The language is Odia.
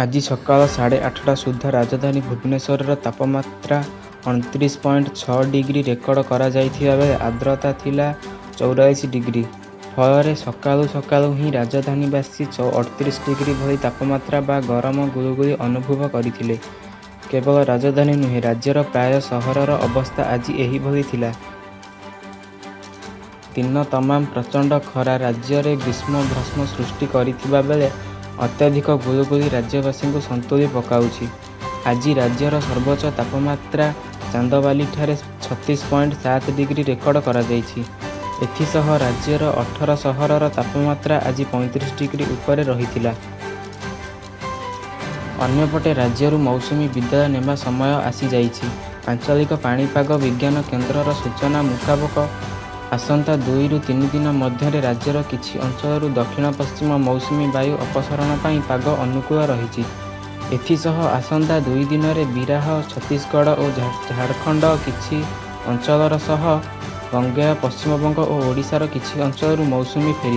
ଆଜି ସକାଳ 8:30 ସୁଦ୍ଧା ରାଜଧାନୀ ଭୁବନେଶ୍ୱରର ତାପମାତ୍ରା 29.6 ଡିଗ୍ରୀ ରେକର୍ଡ କରାଯାଇଥିବା ବେଳେ ଆର୍ଦ୍ରତା ଥିଲା 44 ଡିଗ୍ରୀ। ଫଳରେ ସକାଳୁ ସକାଳୁ ହିଁ ରାଜଧାନୀବାସୀ 38 ଡିଗ୍ରୀ ଭଳି ତାପମାତ୍ରା ବା ଗରମ ଗୁଳୁଗୁଳି ଅନୁଭବ କରିଥିଲେ। କେବଳ ରାଜଧାନୀ ନୁହେଁ, ରାଜ୍ୟର ପ୍ରାୟ ସହରର ଅବସ୍ଥା ଆଜି ଏହିଭଳି ଥିଲା। ଦିନ ତମାମ ପ୍ରଚଣ୍ଡ ଖରା ରାଜ୍ୟରେ ଗ୍ରୀଷ୍ମ ଭ୍ରମ ସୃଷ୍ଟି କରିଥିବା ବେଳେ ଅତ୍ୟଧିକ ଗୁଳୁଗୁଳି ରାଜ୍ୟବାସୀଙ୍କୁ ସନ୍ତୁଳି ପକାଉଛି। ଆଜି ରାଜ୍ୟର ସର୍ବୋଚ୍ଚ ତାପମାତ୍ରା ଚାନ୍ଦବାଲିଠାରେ 36.7 ଡିଗ୍ରୀ ରେକର୍ଡ କରାଯାଇଛି। ଏଥିସହ ରାଜ୍ୟର 18 ସହରର ତାପମାତ୍ରା ଆଜି 35 ଡିଗ୍ରୀ ଉପରେ ରହିଥିଲା। ଅନ୍ୟପଟେ ରାଜ୍ୟରୁ ମୌସୁମୀ ବିଦାୟ ନେବା ସମୟ ଆସିଯାଇଛି। ଆଞ୍ଚଳିକ ପାଣିପାଗ ବିଜ୍ଞାନ କେନ୍ଦ୍ରର ସୂଚନା ମୁତାବକ, ଆସନ୍ତା 2ରୁ 3 ଦିନ ମଧ୍ୟରେ ରାଜ୍ୟର କିଛି ଅଞ୍ଚଳରୁ ଦକ୍ଷିଣ ପଶ୍ଚିମ ମୌସୁମୀ ବାୟୁ ଅପସାରଣ ପାଇଁ ପାଗ ଅନୁକୂଳ ରହିଛି। ଏଥିସହ ଆସନ୍ତା 2 ଦିନରେ ବିହାର, ଛତିଶଗଡ଼ ଓ ଝାଡ଼ଖଣ୍ଡର କିଛି ଅଞ୍ଚଳ ସହ ଗଙ୍ଗେୟ ପଶ୍ଚିମବଙ୍ଗ ଓ ଓଡ଼ିଶାର କିଛି ଅଞ୍ଚଳକୁ ମୌସୁମୀ ଫେରିବ।